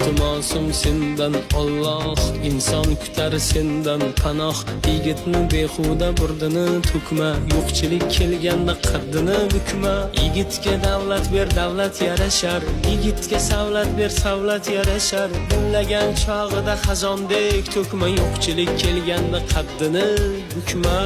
Iltimosim sendan, Alloh, inson kutar sendan panoh. Yigitni behuda burdini to'kma, yo'qchilik kelganda qaddini bukma. Yigitga davlat ber, davlat yarashar, yigitga savlat ber, savlat yarashar. Gullagan chog'ida xazondek to'kma, yo'qchilik kelganda qaddini bukma.